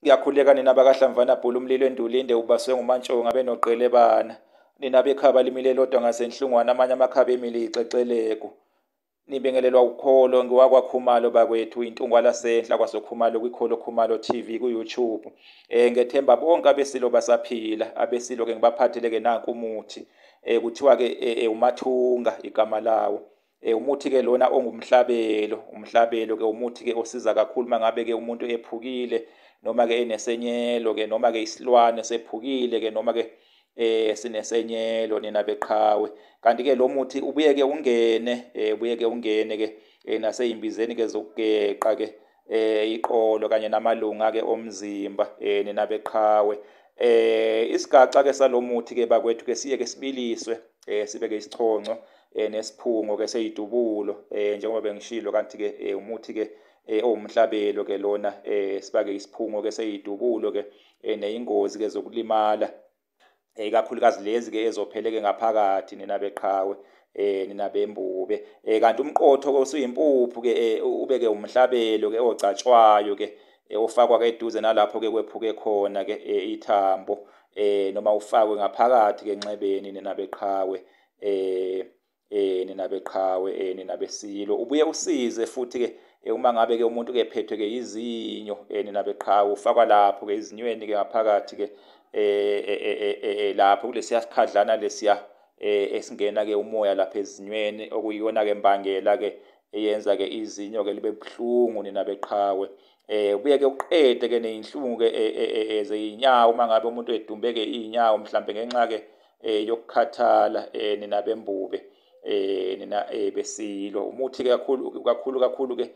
Ngiyakhuleka nina bakaHlamvana Bhulu, umlilo endulinde ubaswe nguMantshonga benoQelebana. Nina bekhaba limile lodwa ngasenhlungwane, amanye amakhaba emile ixexeleko. Nibingelelwa ukholo ngiwakwaKhumalo bakwethu, intungwa lasenhla kwasoKhumalo kwikholo Khumalo TV ku-YouTube. Ngethemba bonke abesilo basaphila. Abesilo ke ngibaphathele ke nanku umuthi. Kuthiwa ke uMathunga igama lawo. Umuthi ke lona ongumhlabelo, umhlabelo ke umuthi ke osiza kakhulu mangabe ke umuntu ephukile noma ke enesenyelo ke noma ke isilwane sephukile ke noma ke sinesenyelo nina beqhawe. Kanti ke lo muthi ubuye ke ungene ubuye ke ungene ke naseyimbizeni ke zokugeqa ke iqolo kanye namalunga ke omzimba nina beqhawe. Isigaxa ke salomuthi ke bakwethu ke siye ke sibiliswe sibe ke isichonco nesiphungo ke seyidubulo njengoba bengishilo. Kanti ke umuthi ke owumhlabelo ke lona sibake isiphungo ke seyidubulo ke neyingozi ke zokulimala ikakhulukazi lezi ke ezopheleke ngaphakathi nina beqhawe, nina bembube. Kanti umqotho ke usuyimpuphu ke ube ke umhlabelo ke ogcatshwayo ke ofakwa ke eduze nalapho ke kwephuke khona ke ithambo noma ufakwe ngaphakathi ke enxebeni nina beqhawe, nina beqhawe, nina besilo. Ubuye usize futhi ke uma ngabe ke umuntu ke ephethwe ke izinyo nina beqhawe, ufakwa lapho ke izinyweni ke ngaphakathi ke lapho kulesiya sikhadlana lesiya esingena ke umoya lapha ezinyweni, okuyiyona ke mbangela ke eyenza ke izinyo ke libe buhlungu nina beqhawe. Ubuye ke uqede ke nezinhlungu ke zezinyawo uma ngabe umuntu edumbe ke inyawo mhlambe ngenxa ke yokukhathala nina bembube, nina besilo. Umuthi ke kakhulu kakhulu kakhulu ke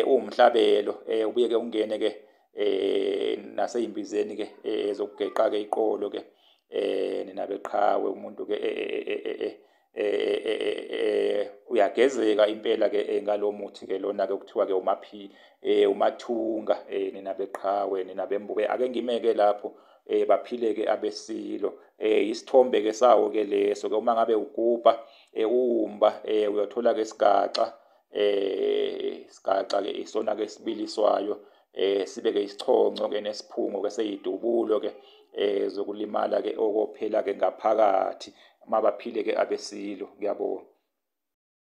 uwumhlabelo, ubuye ke ungene ke naseyimbizeni ke ezokugeqa ke iqolo ke nina beqhawe. Umuntu ke uyagezeka impela ke ngalomuthi ke lona ke kuthiwa ke umaphi uMathunga nina beqhawe, nina bembube. Ake ngimeke lapho, baphile ke abesilo. Isithombe ke sawo ke leso ke uma ngabe ugubha umba uyothola ke isigaxa, isigaxa ke isona ke sibiliswayo sibe ke isichonco ke nesiphungo ke seyidubulo ke zokulimala ke okophela ke ngaphakathi. Mabaphile ke abesilo, ngiyabonga.